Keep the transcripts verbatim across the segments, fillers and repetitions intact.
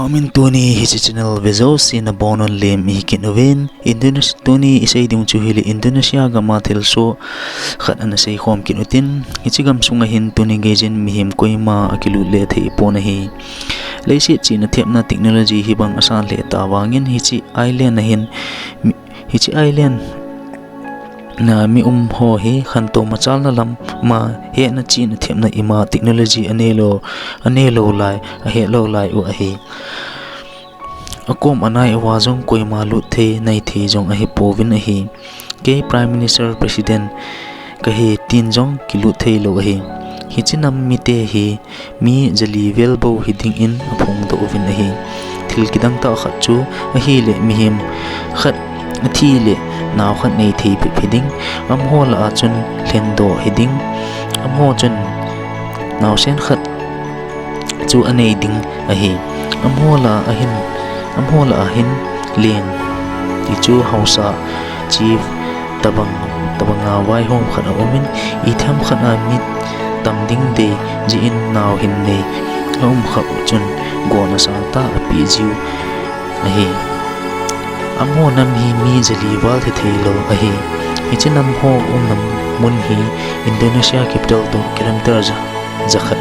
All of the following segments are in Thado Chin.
Amin, tuni hiche channel vejouse nabonun lem ihi kit uvin. Indonesia, tuni isei ding chu hile Indonesia gam a thilsoh khat ana seikhom kit utin. Hiche gamsunga hin tuni geijin mihem koima akilut le thei pon ahi. Leiset chihna thepna technology hibang asan lheh tah vangin hiche island a hin mi, hiche island na mi um ho hi khantou machalna lam ma hetna chihna thepna ima technology aneilou, aneilou lai, ahetlou lai u ahi. Akom anai uva jong koima lut thei, nai thei jong ahi pouvin ahi. Kei Prime Minister, President kahi tin jong kilut theilou ahi. Hiche nam mite hi mi jali vel bou hiding in aphongdoh uvin ahi. Thil kidang tah khat chu ahile mihem khat athi le nao khat nei thei peh hiding, amaho lah a chun lhendoh hiding, amaho chun naosen khat chu anei ding ahi. Amaho lah a hin, amaho lah a hin leng ti chu haosa chief tabang, tabanga vaihom khat aumin, itiham khat a mi tam ding dei jeh in nao hin nei aum kha u chun gonna sangtah apeh jiu ahi. Amaho nam hi mi jali val the theilou ahi. Hiche nam ho umna mun hi Indonesia capital toh kilometer ja, jakhat,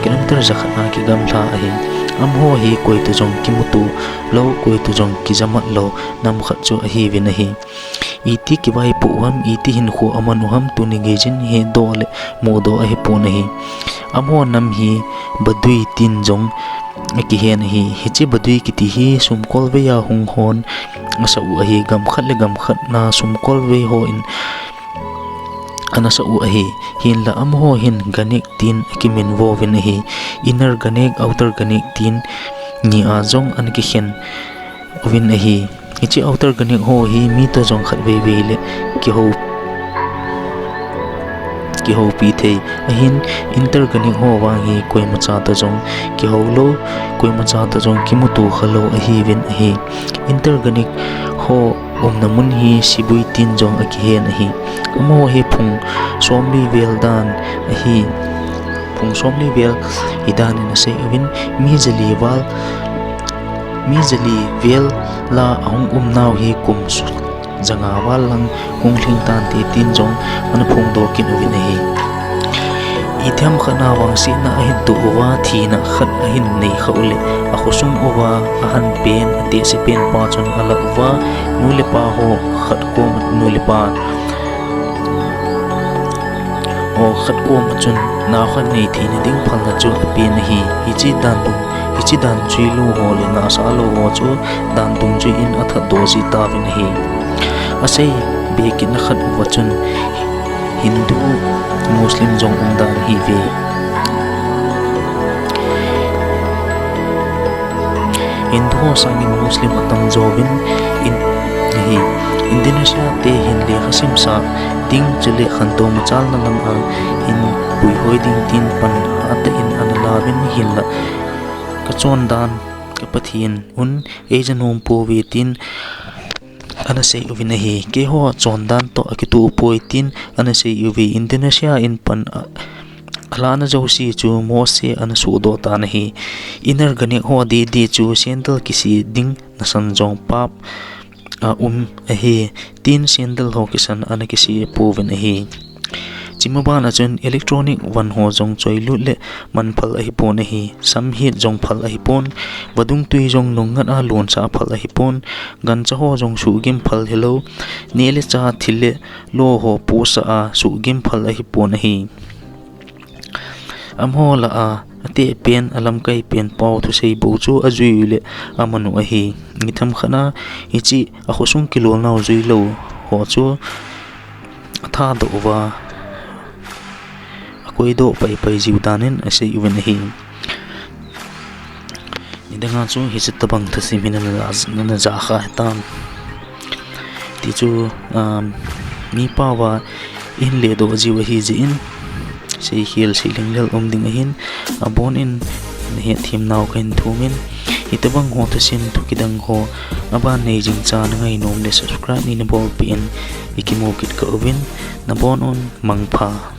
kilometer jakhat a kigamla ahi. Amaho hi koi toh jong kimuto lou, koi toh jong kijamat lou nam khat chu ahiuvin ahi. Iti kivaipoh u ham, iti hinkho aman u ham, tuni geijin hedoh le mudoh ahipon ahi. Amaho nam hi Baduy tin jong akihen ahi. Hiche Baduy kiti hi sumkolvei a hung hon asah u ahi. Gam khat le gam khat na sumkolvei hon ana sah u ahi. Hinla amaho hin Ganek tin akiminvo uvin ahi. Inner Ganek, Outer Ganek tin ni a jong ana kikhen uvin ahi. Hiche Outer Ganek ho hi mi toh jong khatvei vei le kihou, kihoupi thei. Ahin Inner Ganek ho vang hi koimacha toh jong kihou lou, koimacha toh jong kimuto kha lou ahiuvin ahi. Inner Ganek ho umna mun hi Sibuy tin jong akihen ahi. Amaho hi phung somli vel dan ahi. Phung somli vel hidan in asei uvin, mi jali val, mi jali vel la ahung umnau hi kum s-, janga val lang hung lhing tante tin jong ana phongdoh kit uvin ahi. Itiham khat na vangsetna ahin toh uva, thina khat ahin nei kha u le, akhosung uva ahan pen, atehse pen pa chun alah uva, nu le pa ho khat kom, nu le pa ho khat kom a chun nao khat nei theina ding phalna chu apen ahi. Hiche dan dung, hiche dan chuilou ho le nahsah lou ho chu dan dungjui in athatdoh ji tauvin ahi. Asei be kitna khat uva chun Hindu, Muslim jong um dan ahiuve. Hindu ho sangin Muslim atam jouvin ahi. Indonesia te hin lekha simsa ding chule khantou machalna lam a hin puihoi ding tin pan hatah in ana lauvin, hinla kachondan, ka Pathen un eija nom pouve tin ana sei uvin ahi. Keiho chondan toh akitoh u poi tin ana sei uve. Indonesia in pan a, alahna jouse chu mohse ana sohdoh tan ahi. Inner Ganek ho didi chu sandal kise ding nasan jong pap aum ahi, tin sandal ho kisan ana kise pouvin ahi. Chima ban a chun electronic van ho jong choilut le man phal ahipon ahi, samhet jong phal ahipon, vadung tui jong nungngat a lonsah phal ahipon, gancha ho jong suhgim phal hilou, neh le chah, thil le lo ho posah a suhgim phal ahipon ahi. Amaho lah a ateh pen, alamkai pen pau thusei bou chu ajui u le aman u ahi. Itiham khat na hiche akhosung kilolnau juilou ho chu athadoh uva, akoidoh paipai jiu dan in asei uvin ahi. Nidang a chu hiche tobang thusim hi nana, nana ja kha hitam. Ti chu, um, mi pao a ihin ledoh jiu ahi jeh in, seikhel seilhinglel um ding ahin, abon in nahet themnau kahin thumin, hitobang ho thusim thu kidang ho aban nei jing chan nangainom le subscribe neina bolpeh in, ikimu kit kah uvin, nabon un mangpha.